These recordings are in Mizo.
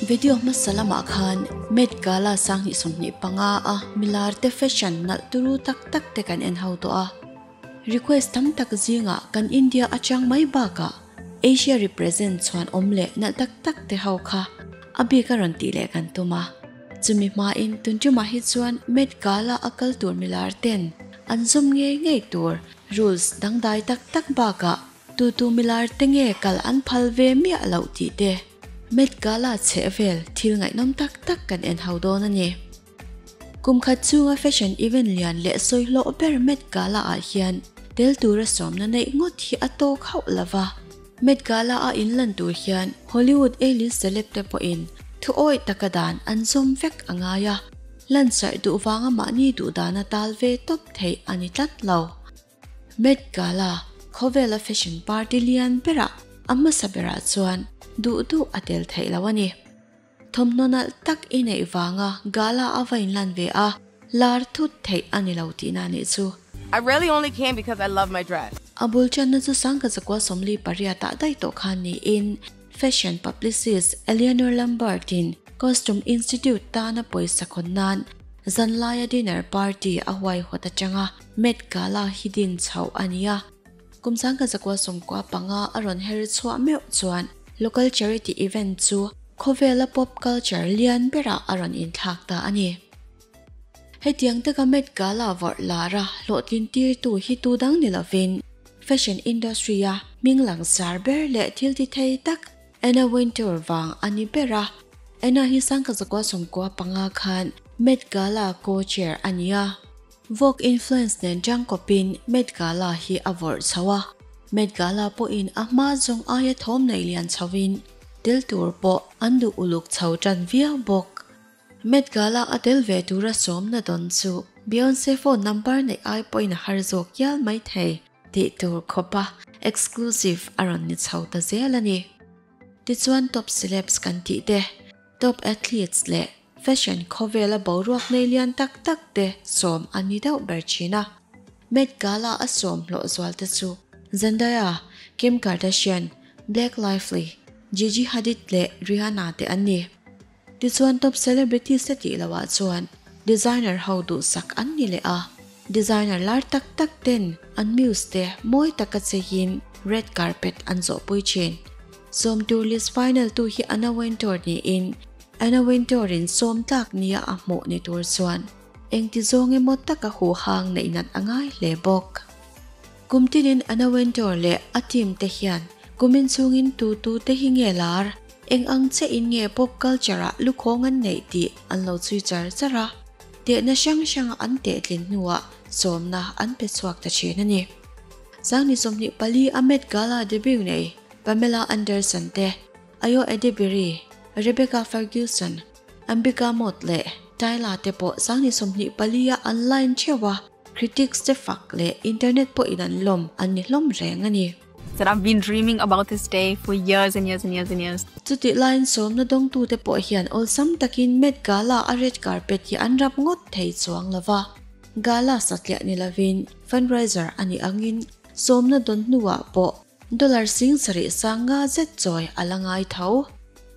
Video hmasa lamah khan Met Gala 2025 a milar te fashion nalh turu tak tak te kan en ho tawh a. Request tam tak zingah kan India atang mai bakah Asia represent chuan awm leh nalh tak tak te ho kha a bik a rawn tih leh kan tum a. Chumi hmain tuntumah hi chuan Met Gala a kal tur milar ten an zawm ngei ngei tur rules dangdai tak tak bakah tu tu milar te nge kal an phal ve miah loh tih te Met Gala chheh vel thil ngaihnawm tak tak kan en ho dawn a ni. Kum khat chunga fashion event lian leh sawi hlawh ber Met Gala ah hian tel tura sawmna neih ngawt hi a tawk hauh lova. Met Gala a inlan tur hian Hollywood A-list celeb te pawhin thu awih taka dan an zawm vek a ngai a, lansarh duh vanga mahni duh dana tal ve tawp theih a ni tlat lo. Met Gala, khawvela fashion party lian berah a hmasa berah chuan duh duh a tel theih lo a ni. Thawmhnaw nalh tak i neih vanga gala a va inlan ve a, lar thut theih a ni lo tihna a nih chu. I really only came because I love my dress. A bul channa chu sangkazakua 48 ah daih tawh khan niin fashion publicist Eleanor Lambert-in Costume Institute tana pawisa khawn nan zanlaia dinner party a huaihawt atanga Met Gala hi din chhoh a ni a. Kum 1995 a rawn her chhuah meuh chuan local charity event chu khawvela pop culture lian berah a rawn inthlak ta a ni. Hetiang taka Met Gala vawrh lar a hlawhtlin tirtu hi tu dang ni lovin fashion industry a hming langsar ber leh thil ti thei tak Anna Wintour vang a ni ber a. Anna hi 1995 khan Met Gala co-chair a ni a. Vogue influence nen tangkawpin Met Gala hi a vawrh chho a, Met Gala pawhin a hma zawng aia thawm nei lian chhoin tel tur pawh an duh uluk chho tan viau bawk. Met Gala a tel ve tura sawmna dawn chu Beyonce phone number neih ai pawhin a har zawk hial mai thei tih tur khawpa exclusive a rawn ni chho ta zel a ni. Tichuan top celebs kan tih te, top athletes leh Fashion khawvela boruak nei lian tak tak te sawm a ni deuh ber thin a. Met Gala a sawm hlawh zual te chu Zendaya, Kim Kardashian, Blake Lively, Gigi Hadid leh Rihanna te an ni. Tichuan top celebrities te tih loh ah chuan designer ho duhsak an ni leh a. Designer lar tak tak ten an muse te mawi taka cheiin red carpet an zawhpui thin. Sawm tur list final tu hi Anna Wintour niin Anna Wintour in sawm tlak nia a hmuh ni tur chuan engti zawng emaw taka huhang neih nat a ngai hle bawk. Kum tinin Anna Wintour leh a team te hian kumin chhungin tu tu te hi nge lar, eng ang che in nge pop culture ah lukhawng an neih tih an lo chhui char char a, tehna hrang hranga an tehtlin hnuah sawmna an pe chhuak ta thin a ni. Sangni 24 a Met Gala debut nei Pamela Anderson te, Ayo Edebiri, Rebecca Ferguson, Ambika Mod leh Tyla te pawh 24 a an line theuh a, critics te fak leh internet pawhin an lawm an ni hlawm reng a ni. That I've been dreaming about this day for years and years and years and years. Chutih laiin sawmna dawngtute pawh hian awlsam takin Met Gala a red carpet hi an rap ngawt thei chuang lova. Gala satliah ni lovin fundraiser a nih angin sawmna dawn hnuah pawh Dollar sing sarih sang nga zet chawi a la ngai tho.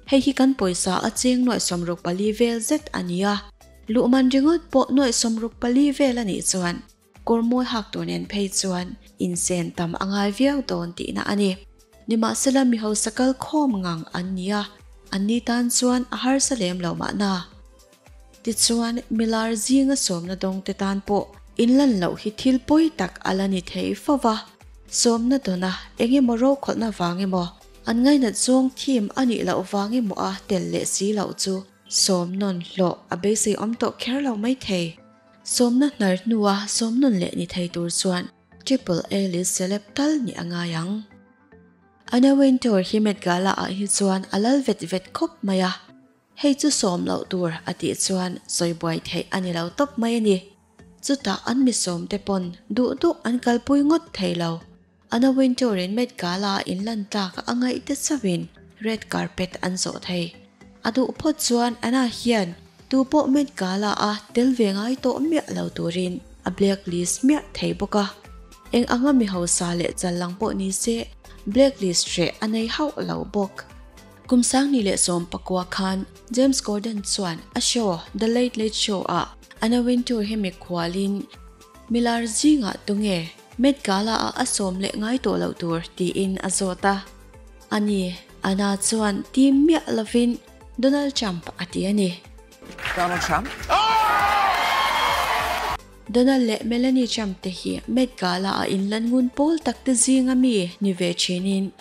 Hei hi kan pawisa a cheng nuaih 64 vel zet a ni a, luhman ringawt pawh nuaih 64 vel a nih chuan kawr mawi hak tur nen phei chuan insen tam a ngai viau dawn tihna a ni. Nimahsela mi hausa kal khawm ngang an ni a, anni tan chuan a harsa lem lo mahna. Tichuan, milar zinga sawmna dawngte tan pawh inlan loh hi thil pawi tak a la ni thei fo va. Sawmna dawna eng emaw rokhawlhna vang emaw, an ngainat zawng thim a nih loh vang emaw a tel leh si loh chu sawm nawn hlawh a beisei awm tawh kher lo mai thei. Sawmna hnar hnua sawm nawn leh ni thei tur chuan Triple A list celeb tal nih a ngai ang. Anna Wintour hi Met Gala ah hi chuan a lal vet vet khawp mai a. Hei chu sawm loh tur a tih chuan sawi buai theih a ni lo tawp mai a ni. Chutah an mi sawm te pawn duh duh an kalpui ngawt thei lo. Anna Wintour in Met Gala a inlan tlak a ngaih te chauhin red carpet an zawh thei. A duh phawt chuan Anna hian tu pawh Met Gala a tel ve ngai tawh miah lo turin a blacklist miah thei bawk a. Eng anga mi hausa leh challang pawh ni se blacklist hreh a nei hauh lo bawk. Kum 2019 khan James Corden chuan a show The Late Late Show ah Anna Wintour hi mikhualin milar zingah tunge Met Gala ah a sawm leh ngai tawh loh tur tiin a zawt a. Ani, Anna chuan tim miah lovin Donald Trump a ti a ni. Donald Trump? Donald leh Melanie Trump te hi Met Gala ah inlan ngun pawl tak te zinga mi ni ve thinin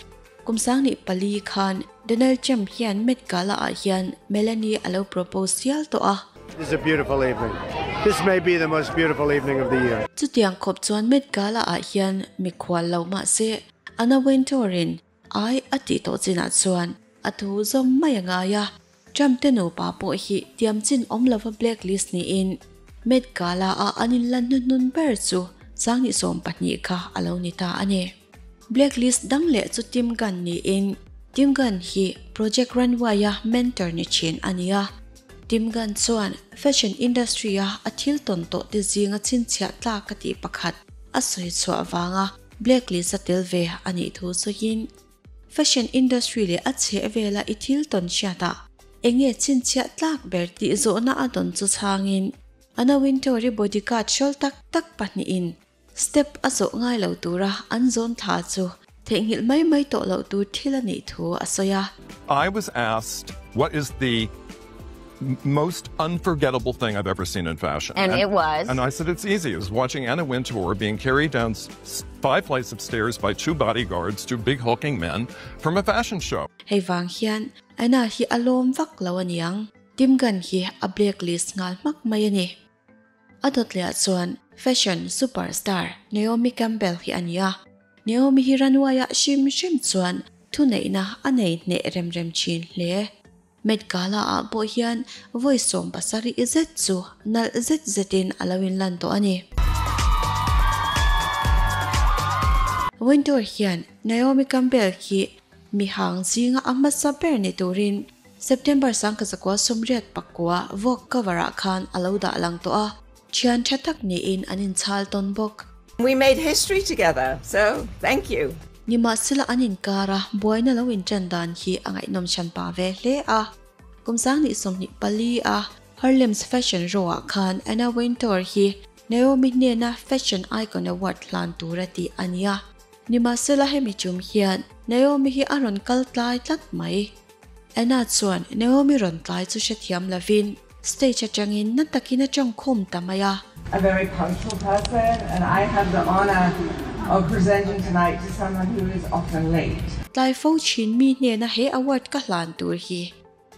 Kum 2004 khan Donald Trump hian Met Gala ah hian Melanie a lo propose sial tawh a. This is a beautiful evening. This may be the most beautiful evening of the year. Chutiang khawp chuan Met Gala ah hian mikhual lo mah se Anna Wintour in ai a tih tawh chinah chuan a thu zawm mai a ngai a. Trump te nupa pawh hi tiam chin awm lova blacklist niin Met Gala ah an inlan hnuhnun ber chu 2012 kha a lo ni ta a ni. Blacklist dang leh chu Tim Gunn niin Tim Gunn hi Project Runway-a mentor ni thin a ni a. Tim Gunn chuan fashion industry-a a thil tawn tawh te zinga chhinchhiah tlak a tih pakhat a sawi chhuah vanga blacklist-a tel ve a nih thu sawiin, Fashion industry leh a chheh vela i thil tawn hriatah eng nge chhinchhiah tlak ber tih zawhna a dawn chu chhangin, Anna Wintour-i bodyguard hrawl tak tak pahnihin Step a zawh ngai lo tura an zawn thla chu theihnghilh mai mai tawh loh tur thil a nih thu a sawi a. I was asked what is the most unforgettable thing I've ever seen in fashion. And it was? And I said it's easy. It was watching Anna Wintour being carried down five flights of stairs by two bodyguards, two big hulking men, from a fashion show. Hei vang hian Anna hi a lawm vak lo aniang. Tim Gunn hi a blacklist nghal hmak mai a ni. A dawtliah chuan fashion superstar Naomi Campbell hi a ni a, Naomi hi runway-ah hrim hrim chuan thuneihna a nei hneh rem rem thin hle. Met Gala-ah pawh hian vawi 70 zet chu nalh zet zetin a lo inlan tawh a ni. Wintour hian Naomi Campbell hi mihang zinga a hmasa ber ni turin September 1989 Vogue cover ah khan a lo dah lang tawh a, thian tha tak niin an inchhal tawn bawk. We made history together, so thank you. Nimahsela an inkar a, buaina lo intan dan hi a ngaihnawm hran pah ve hle a. Kum 2024 a Harlem's Fashion Row ah khan Anna Wintour hi Naomi hnena Fashion Icon Award hlan tur a tih a ni a. Nimahsela hemi tum hian Naomi hi a rawn kal tlai tlat mai. Anna chuan Naomi rawn tlai chu hrethiam lovin stage atangin na takin a tawngkhawm ta mai a. A very punctual person and I have the honour of presenting tonight to someone who is often late. Tlai fo thin mi hnena he award ka hlan tur hi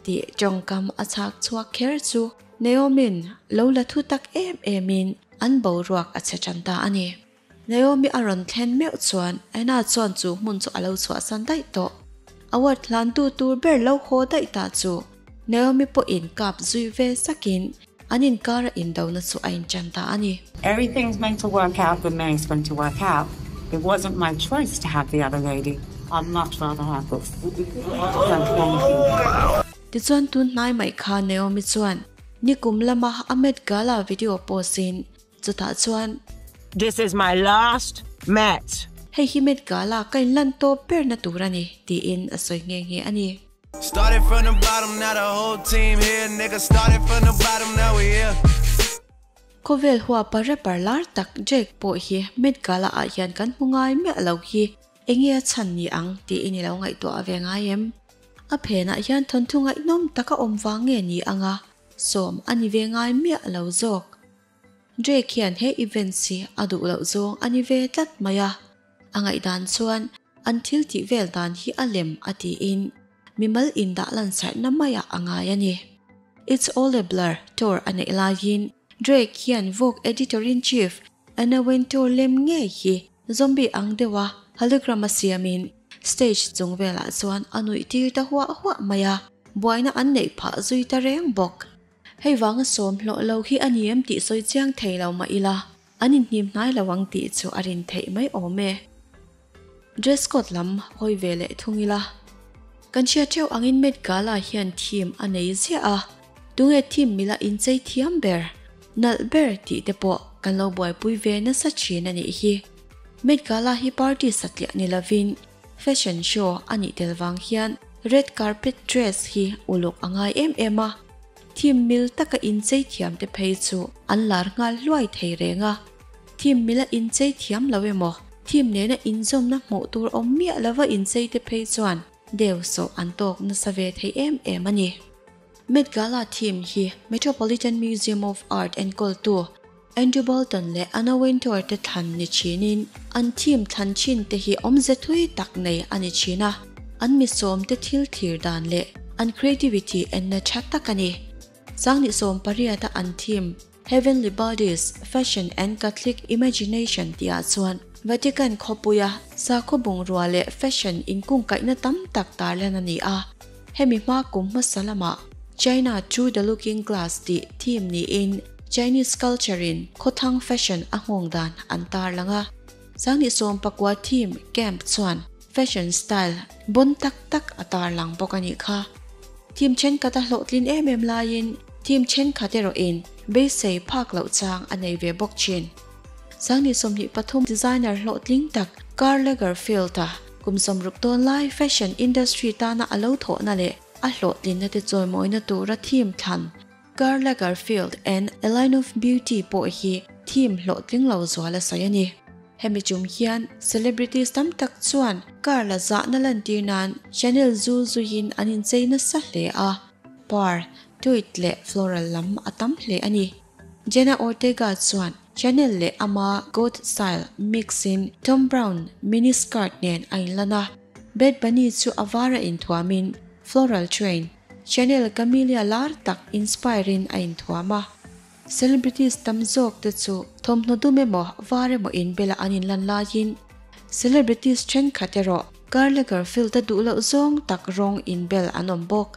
tih tawngkam a chhak chhuak kher chu Naomi'n lo la thu tak em emin an boruak a chhe tan ta a ni. Naomi a rawn thlen meuh chuan Anna chuan chu hmun chu a lo chhuahsan daih tawh. Award hlantu tur ber lo haw daih ta chu Naomi pawhin kap zui ve sakin an inkar a indona chu a inchan ta a ni. Everything's meant to work out the way it's meant to work out. It wasn't my choice to have the other lady. I'd much rather have this. So thank you. Tichuan tun hnai mai kha Naomi chuan nikum lama a Met Gala video post in Chutah chuan. This is my last Met. Hei hi Met Gala ka inlan tawp berna tur a ni, tiin a sawi nghe nghe a ni. Started from the bottom, now the whole team here, nigga. Started from the bottom, now we here. Khawvel huapa rapper lar tak Drake pawh hi Met Gala ah hian kan hmu ngai miah lo hi enge a chhan ni ang tiin i lo ngaihtuah ve ngai em? A phenah hian thawnthu ngaihnawm tak a awm vang nge ni anga sawm a ni ve ngai miah lo zawk. Drake hian he events hi a duh loh zawng a ni ve tlat mai a, a ngaihdan chuan an thil tih vel dan hi a lem a tiin mimal indah lansarhna maiah a ngai a ni. It's All a Blur tour a neih laiin Drake hian Vogue editor-in-chief Anna Wintour lem ngei hi zombie ang deuha hologram a siamin stage chung velah chuan a nuih tir ta huah huah mai a, buaina an neih phah zui ta reng bawk. Hei vanga sawm hlawh lo hi a ni em tih sawi chiang thei lo mah ila, an inhnim hnai lo ang tih chu a rin theih mai awm e. Dress code lam hawi ve leh thung ila. Kan hria theuh angin Met Gala hian theme a nei ziah a, tunge theme mila inchei thiam ber, nalh ber tih te pawh kan lo buaipui ve nasa thin a nih hi. Met Gala hi party satliah ni lovin fashion show a nih tel vang hian Red carpet dress hi uluk a ngai em em a, theme mil taka inchei thiam te phei chu an lar nghal hluai thei reng a. Theme mila inchei thiam lo emaw, theme nena inzawmna hmuh tur awm miah lova inchei te phei chuan deu sawh an tawk nasa ve thei em em a ni. Met Gala theme hi Metropolitan Museum of Art enkawltu Andrew Bolton leh Anna Wintour te thlan ni thinin an theme thlan thin te hi awmze thui tak nei a ni thin a, an misawm te thil thlir dan leh an creativity enna tha tak a ni. Sangni 18 a an theme Heavenly Bodies, Fashion and Catholic Imagination tihah chuan Vatican khawpuia sakhaw bungrua leh fashion inkungkaihna tam tak tarlan a ni a. Hemi hma kum hmasa lamah China Through the Looking Glass tih theme niin Chinese culture in khawthlang fashion a nghawng dan an tarlang a. 2019 theme Camp chuan fashion style bon tak tak a tarlang bawk a nih kha. Theme thenkhat a hlawhtlin em em laiin theme thenkhat erawhin beisei phak loh chang a nei ve bawk thin. 2023 designer hlawhtling tak Karl Lagerfeld-a kum 60 dawn lai fashion industry tana a lo thawhna leh a hlawhtlinna te chawimawina tura theme thlan Karl Lagerfeld and A Line of Beauty pawh hi theme hlawhtling lo zual a sawi a ni. Hemi chum hian celebrities tam tak chuan Karl-a zahna lantir nan Chanel zu zuiin an inchei nasa hle a, par, tweed leh floral lam a tam hle a ni. Jenna Ortega chuan Chanel leh ama goth style mix in Thom Browne mini skirt nen a inlan a, Bad Bunny chu a var a inthuamin floral train, Chanel Camellia lar tak inspire in a inthuam a. Celebrities tam zawk te chu thawmhnaw dum emaw var emaw inbela an inlan laiin celebrities thenkhat erawh Karl Lagerfeld a duh loh zawng tak rawng inbel an awm bawk.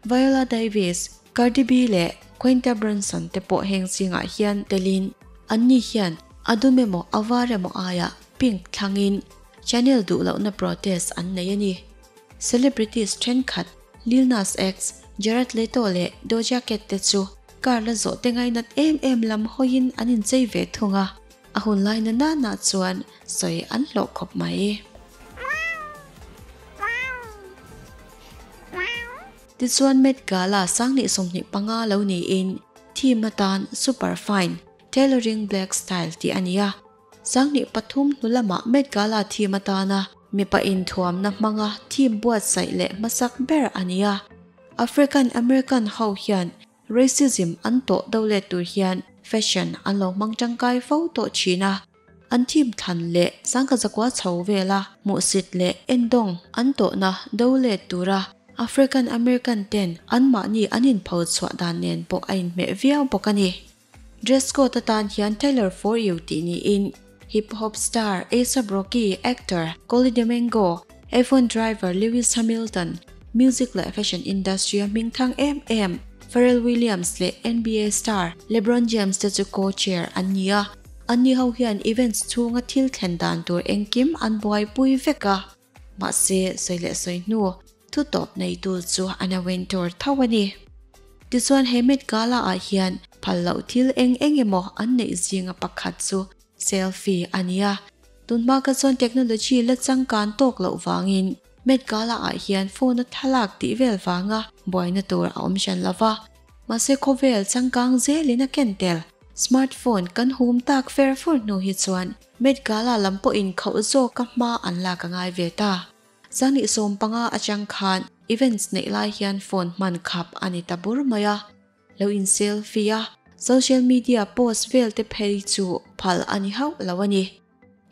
Viola Davis, Cardi B leh Quinta Brunson te pawh heng zingah hian telin anni hian a dum emaw a var emaw aiah pink thlangin Chanel duh lohna protest an nei a ni. Celebrities thenkhat Lil Nas X, Jared Leto leh Doja Cat te chu car la zawh te ngainat em em lam hawiin an inchei ve thung a, a hun lai na nana chuan sawi an hlawh khawp mai. Tichuan Met Gala 2025 lo niin theme atan Superfine, Tailoring Black Style tih a ni a. 2003 hnu lamah Met Gala theme atana mipa inthuamna hmanga theme buatsaih leh hmasak ber a ni a. African American ho hian racism an tawh do let tur hian fashion an lo hmang tangkai fo tawh thin a. An theme thlan leh 1900 chho vela hmuhsit leh endawng an tawhna do let tura African American ten anmahni an inpho chhuah dan nen pawh a inhmeh viau bawk a ni. Dress code atan hian Tailor For You tih niin hip hop star A$AP Rocky, actor Coli Domingo, F1 driver Lewis Hamilton, music leh fashion industry a hmingthang em em Pharrell Williams leh NBA star LeBron James te chu co-chair an ni a. Anni ho hian events chhunga thil thlen dan tur engkim an buaipui vek a. Mahse, sawi leh sawi hnu, thu tawp neitu chu Anna Wintour tho a ni. Tichuan he Met Gala ah hian phal loh thil eng eng emaw an neih zinga pakhat chu selfie a ni a. Tunhma ka chuan technology la changkan tawk loh vangin Met Gala ah hian phone a thlalak tih vel vanga buaina tur a awm hran lova. Mahse khawvel changkang zelin a ken tel smartphone kan hum tak fer fur hnu hi chuan Met Gala lam pawhin khauh zawka hma an lak a ngai ve ta. 2015 atang khan events neih lai hian phone hman khap a ni ta bur mai a. Lo in selfie a, social media post vel te phei chu phal a ni hauh lo a ni.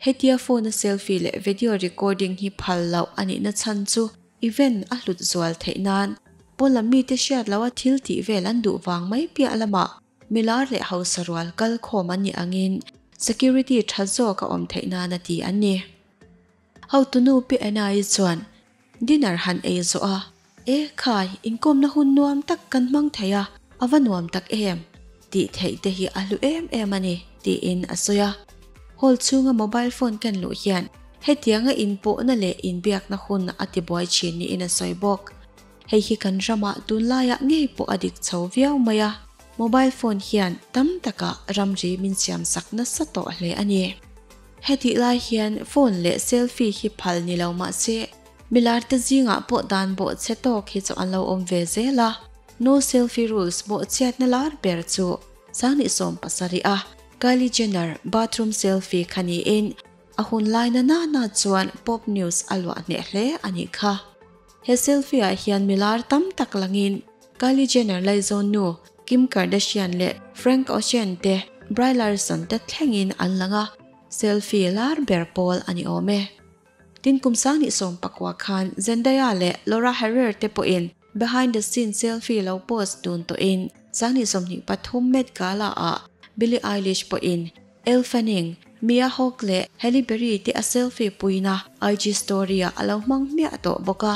Hetia phone a selfie leh video recording hi phal loh a nihna chhan chu event a hlut zual theih nan pawn lam mite hriat loha thil tih vel an duh vang mai piah lamah milar leh hausa rual kal khawm an nih angin security tha zawk a awm theih nan a ti an ni. Hotunu Pi Anna-i chuan dinner han ei zawh a, E khai, inkawmna hun nuam tak kan hmang thei a, a va nuam tak em? tih theih te hi a hlu em em a ni, tiin a sawi a. Hall chhunga mobile phone ken luh hian hetianga inpawhna leh inbiakna hun a tibuai thin niin a sawi bawk. Hei hi kan ramah tunlaiah ngei pawh a dik chho viau mai a, mobile phone hian tam takah ramri min siamsak nasa tawh hle a ni. Hetih lai hian phone leh selfie hi phal ni lo mah se. Milar te zingah pawh dan bawhchhe tawk hi chu an lo awm ve zel a, no selfie rules bawhchhiatna lar ber chu 2017 a Kylie Jenner bathroom selfie kha niin a hun lai na nana chuan pop news a luah hneh hle a nih kha. He selfie ah hian milar tam tak langin Kylie Jenner laizawn nu Kim Kardashian leh Frank Ocean te Brie Larson te thlengin an lang a, selfie lar ber pawl a ni awm e. Tin kum 2019 khan Zendaya leh Laura Harrer te pawhin behind the scene selfie lo post dun tawhin 2023 Met Gala ah Billie Eilish pawhin Elle Fanning, Mia Hawke leh Halle Berry te a selfie puina IG story ah a lo hmang hmiah tawh bawk a.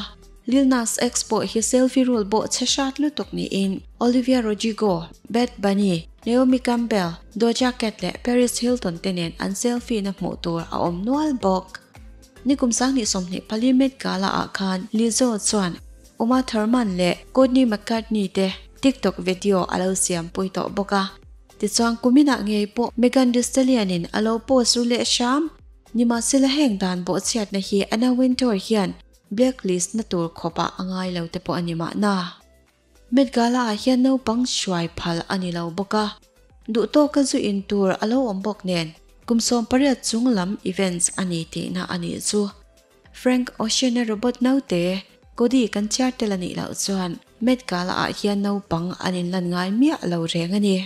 Lil Nas X pawh hi selfie rule bawh chhe hrat lutuk niin Olivia Rodrigo, Bad Bunny, Naomi Campbell, Doja Cat leh Paris Hilton te nen an selfie na hmuh tur a awm nual bawk. Nikum 2024 Met Gala ah khan Lizzo chuan Uma Thurman leh Kourtney McCartney te TikTok video a lo siam pui tawh bawk a. Tichuan kuminah ngei pawh Megan Thee Stallion in a lo post ru leh hram. Nimahsela heng dan bawhchhiatna hi Anna Wintour hian blacklist na tur khawpah a ngai lo te pawh a ni mahna. Met Gala ah hian naupang hruai phal a ni lo bawk a, duh tawka zu in tur a lo awm bawk nen kum 18 chung lam events a ni tihna a nih chu. Frank Ocean-a robot naute Cody kan chhiar tel a nih loh chuan Met Gala ah hian naupang an inlan ngai miah lo reng a ni.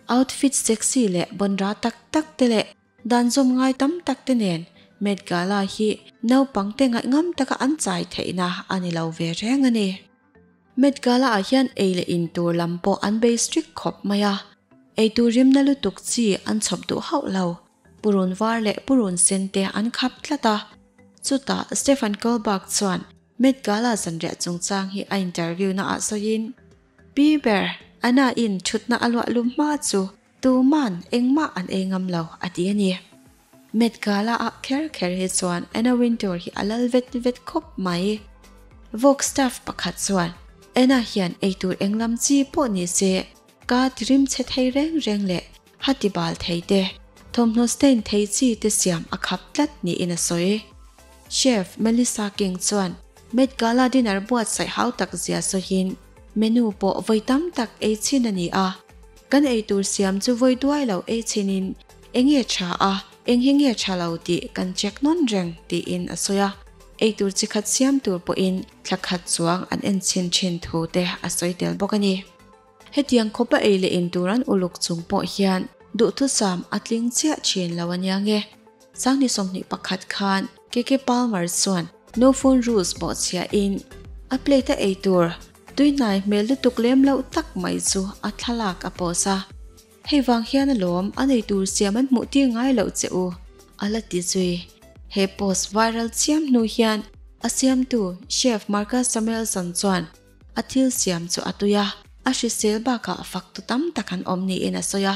Outfit sexy leh bawnra tak tak te leh Dan zawm ngai tam tak te nen Met Gala hi naupang te ngaihngam taka an chai theihna a ni lo ve reng a ni. Met Gala ah hian ei leh in tur lam pawh an bei strict khawp mai a, ei tur rimna lutuk chi an chhawp duh hauh lo, purun var leh purun sen te an khap tlat a. Chutah Stefan Kolberg chuan Met Gala zanriah chungchang hi a interview na ah sawiin, Pi ber, Anna in thutna a luah lum hma chu Tuman engmah an ei ngam lo, a ti a ni. Met Gala ah kher kher hi chuan Anna Wintour hi a lal vet vet khawp mai. Vogue staff pakhat chuan, Anna hian eitur eng lam chi pawh ni se, ka tirim chhe thei reng reng leh ha ti bal thei te, thawmhnaw stain thei chi te siam a khap tlat niin a sawi. Chef Melissa King chuan Met Gala dinner buatsaih hau tak zia sawiin, Menu pawh vawi tam tak ei chhin a ni a, kan ei tur siam chu vawi duai lo ei chhinin eng nge tha a, eng hi nge tha lo tih kan check nawn reng tiin a sawi a, ei tur chi khat siam tur pawhin thla khat chuang an en chhin thin thu te a sawi tel bawk a ni. Hetiang khawpa ei leh in tur an uluk chung pawh hian duhthusam a tling chiah thin lo a nia nge. 2021 khan Keke Palmer chuan No Phone Rules bawhchhiahin a plate a ei tur tuihnai hmel lutuk lem loh tak mai chu a thlalak a post a. Hei vang hian alawm a nei tur siam an hmuh tir ngai loh che u, a la ti zui. He post viral chiam hnu hian a siamtu Chef Marcus Samuelsson chuan a thil siam chu a tui a, a hrisel bakah faktu tam tak an awm niin a sawi a.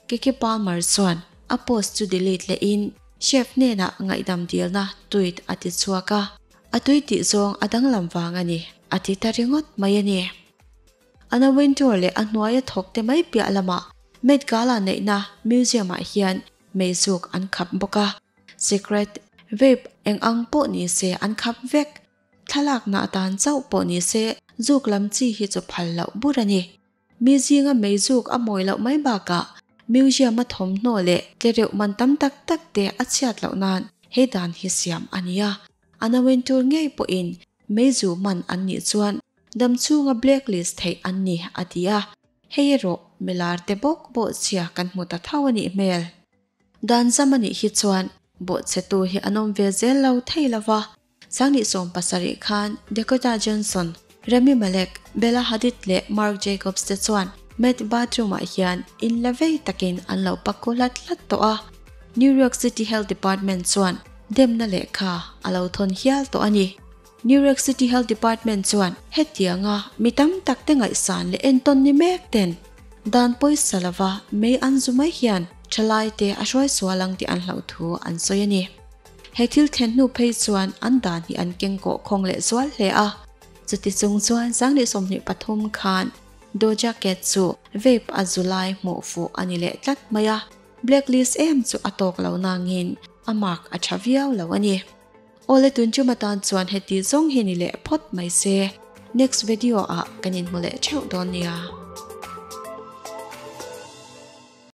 Keke Palmer chuan a post chu delete lehin chef hnenah ngaihdam dilna tweet a ti chhuak a, a tui tih zawng a danglam vang a ni, a ti ta ringawt mai a ni. Anna Wintour leh a hnuaia thawk te mai piah lamah Met Gala neihna museum-ah hian meizuk an khap bawk a, cigarette, vape eng ang pawh ni se an khap vek. Thlalakna atan chauh pawh ni se zuk lam chi hi chu phal loh bur a ni. Mi zinga meizuk a mawi loh mai bakah museum a thawmhnaw leh tlereuh man tam tak tak te a chhiat loh nan he dan hi siam a ni a. A nawen tur ngei pawhin meizu man an nih chuan damchhunga blacklist theih an ni a ti a. Hei erawh milar te bawk bawhchhia kan hmu ta tho a nih hmel. Dan zam a nih hi chuan bawhchhetu hi an awm ve zel lo thei lova. 2017 khan Dakota Johnson, Rami Malek, Bella Hadid leh Marc Jacobs te chuan Met bathroom-ah hian in la vei takin an lo pak ku hlat hlat tawh a. New York City Health Department chuan demna lehkha a lo thawn hial tawh a ni. New York City Health Department chuan hetianga mi tam tak te ngaihsan leh entawn ni mek ten dan pawisa lova mei an zu mai hian thalai te a hruai sual ang tih an hlauh thu an sawi a ni. He thil thlen hnu phei chuan an dan hi an keng kawh khawng leh zual hle a. Chuti chung chuan 2023 khan Doja Cat chu vape a zu lai hmuh fuh a ni leh tlat mai a, blacklist em chu a tawk lo nangin a mark a tha viau lo a ni. Awle tun tum atan chuan heti zawng hi ni leh phawt mai se. Next video ah kan inhmu leh theuh dawn nia.